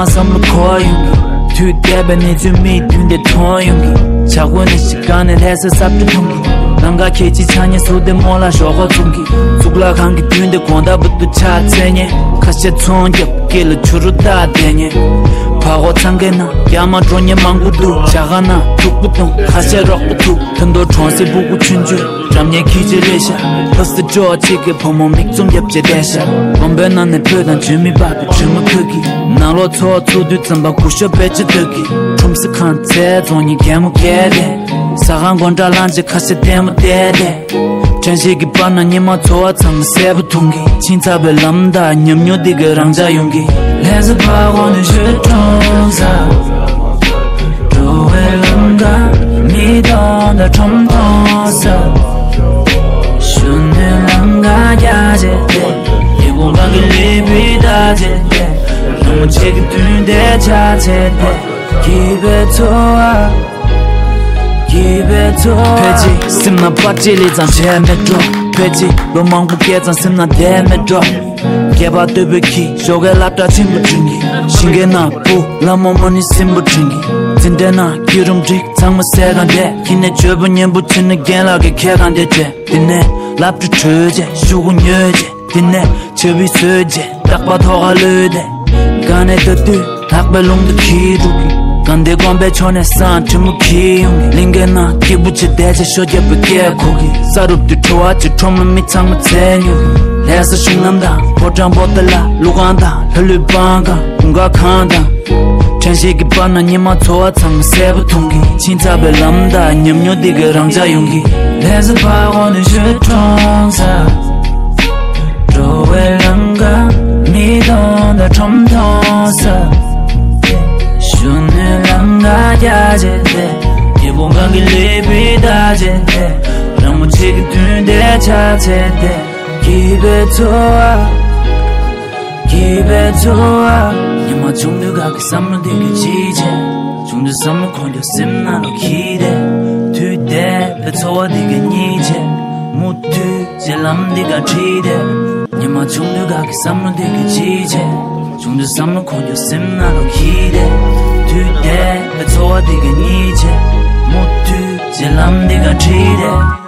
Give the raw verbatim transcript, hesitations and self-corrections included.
བསམ་བློ་འཁོར་ཡོང་གི། དུས་འདས་པའི་གནས་ཚུལ་མིག་མདུན་དེ་མཐོང་ཡོང་གི། ཇ་ཁོལ་ནས་ཤི་གང་ནས་ལྷ་ས་སྲབ་ཏུ་མཐོང་གི། ལམ་ཁ་ཁྱེད་ཀྱི་ཆ་ཉེ་སུ་དེ་མོ་ལ་ཞོགས་ཁོག་བཙུགས་གི། གཙུག་ལག་ཁང་གི་མདུན་དེ་དགོང་དག་བུ་དུ་ཆ་ཚེ་ཉེ། ཁ་ཤས་ཚོང་རྒྱབ་སྐེ་ལ་ཆུ་རུ་བཏགས་བསྡད་ཉེ། ཕ་ཁོ་ཚང་གི་ན་རྒྱ་མ་འགྲོ་ཉེ་མང་པོ་འདུག་ཇ་ཁང་ན་དུག་པོ་གཏོང་ཁ་ཤས་རོགས་པ་ཐུག་ཐུན་མདོ་གྲོང་གསེབ་སྤུ་གུ་ཆུང་ཆུང་འགྲམ་ཉེ་ཁྱི་ཆེ་རེ་ཤ་ཕ་སི་ཅོ་ཅིག་གི་བུ་མོ་མིག་བཙུམ་རྒྱབ་ཅེ་བསྡད་ཤ། དགོན་པའི་ནང་ནས་བོད་དང་བྱོན་མི་པ་དུ་བྱོན་མི་ཁོད་ཀྱི། ནང་ལོགས་འཚོ་བ་ཚུགས་དུས་ཙམ་པ་སྐུ་ཞབས་བེད་སྤྱོད་སྡོད་ཀྱི། ཁྲོམ་སི་ཁང་ཚལ་རྫོང་ཉིན་གད་མོ་གད་དེ། ཟ་ཁང་སྒོ་འགྲམ་ལངས་རྗེས་ཁ་ཤས་ལྟད་མོ་བལྟས་ཏེ། དྲན་ཤེས་ཀྱི་བར་ན་ཉི་མ་འཚོ་བ་ཚང་མ་གསལ་པོ་མཐོང་གི། ཕྱིན་ཚར་བའི་ལམ་དང་ཉམས་མྱོང་འདི་གི་རང་འཇགས་ཡོང་གི། ལྷ་ས་ཕ་གོ་ནས་ཆོས་གྲོང་ས། འགྲོ་བའི་ལམ་ཁ་མི་མཐོང་དང་ཁྲོམ་མཐོང་ས། གཞོན་ནུའི་ལམ་ཁ་རྒྱ་ཆེ་སྟེ། ཡི་གུང་གང་གི་ལི་པི་ད་ཆེ་སྟེ། རང་མོ་ཆེ་གི་དུས་འདས་ཆ་ཆེ་སྟེ། སྐྱིད་པའི་འཚོ་བ། སྐྱིད་པའི་འཚོ་བ། ཕལ་ཆེར་སེམས་ནང་པར་ཆས་ལས་ཙང་བྱས་མེད་འགྲོ། ཕལ་ཆེར་ལོ་མང་པོ་སྐྱེས་ཙང་སེམས་ནང་བསྡད་མེད་འགྲོ། སྐྱེས་པ་སྟོད་པའི་ཁྱི་ཞོགས་ཀའི་སློབ་གྲྭ་ཆེན་པོ་འགྲིམ་གི། ཞིང་ཁའི་ནང་བུ་ལ་མོ་མོ་ནི་སྲིན་པོ་འགྲིམ་གི། འཛིན་གྲྭའི་ནང་སྐྱིད་རུམ་འགྲིག་ཚང་མ་སེ་ག་འདས་ཁྱི་ནས་བྱོས་པོ་གཉེན་པོ་ཆེ་ནི་རྒན་ལགས་ཀྱི་ཁྱེད་གང་འདས་བྱས། དེ་ནས་སློབ་གྲྭ་གྲོལ་རྗེས་ཤོག་གུ་ཉོས་རྗེས། དེ་ནས་ཆབ་བི་བཟོས་རྗེས་རྟག་པར་ཐོག་ཁར་གློད་དེ། གང་ནས་ལྟ་དུས་ལྷག་པའི་རླུང་དུ་འཁྱིལ་འགྲོ་གི། གང་དེ་དགོན་པའི་ཕྱོགས་ནས་སང་དྲི་མོ་འཁྱིལ་ཡོང་གི། གླིང་གའི་ནང་སྐྱིད་པོ་ཆེ་བསྡད་ཆེ་ཤོ་རྒྱབ་པའི་སྐད་གོ་གི། ས་རུབ་དུས་བྲོ་བ་ཆེ་ཁྲོམ་ལ་མི་ཚང་མ་འཚོལ་ཡོང་གི། ལྷ་ས་གཞུང་ལམ་དང་ཕོ་བྲང་པོ་ཏ་ལ་ཀླུ་ཁང་དང་ལྷ་ལུས་སྤང་ཁང་དགུན་ཁ་ཁང་དང་། དྲན་ཤེས་ཀྱི་བར་ན་ཉི་མ་འཚོ་བ་ཚང་མ་གསལ་པོ་མཐོང་གི། ཕྱིན་ཚར་བའི་ལམ་དང་ཉམས་མྱོང་འདི་གི་རང་འཇགས་ཡོང་གི། ལྷ་ས་ཕ་གོ་ནས་ཆོས་གྲོང་ས། འགྲོ་བའི་ལམ་ཁ་མི་མཐོང་དང་ཁྲོམ་མཐོང་ས། གཞོན་ནུའི་ལམ་ཁ་རྒྱ་ཆེ་སྟེ། སྐྱིད་པོ་གང་གི་ལི་པི་ད་ཆེ་སྟེ། རང་མོ་ཆེ་གི་དུས་འདས་ཆ་ཆེ་སྟེ། སྐྱིད་པའི་འཚོ་བ། སྐྱིད་པའི་འཚོ་བ། ཉི་མ་ཆུང་དུས་ག་གི་བསམ་བློ་འདི་གི་ཅི་བྱེད། ཆུང་དུས་བསམ་བློ་འཁོར་འགྱོ་སེམས་ནང་ལོག་འཁྱིལ་ཏེ། དུས་འདས་པའི་འཚོ་བ་འདི་གི་གཉིད་བྱེད། མུ་མཐུད་ཅེས་ལམ་འདི་ག་ཁྲིད་དེ། ཉི་མ་ཆུང་དུས་ག་གི་བསམ་བློ་འདི་གི་ཅི་བྱེད། ཆུང་དུས་བསམ་བློ་འཁོར་འགྱོ་སེམས་ནང་ལོག་འཁྱིལ་ཏེ། དུས་འདས་པའི་འཚོ་བ་འདི་གི་གཉིད་བྱེད། མུ་མཐུད་ཅེས་ལམ་འདི་ག་ཁྲིད་དེ།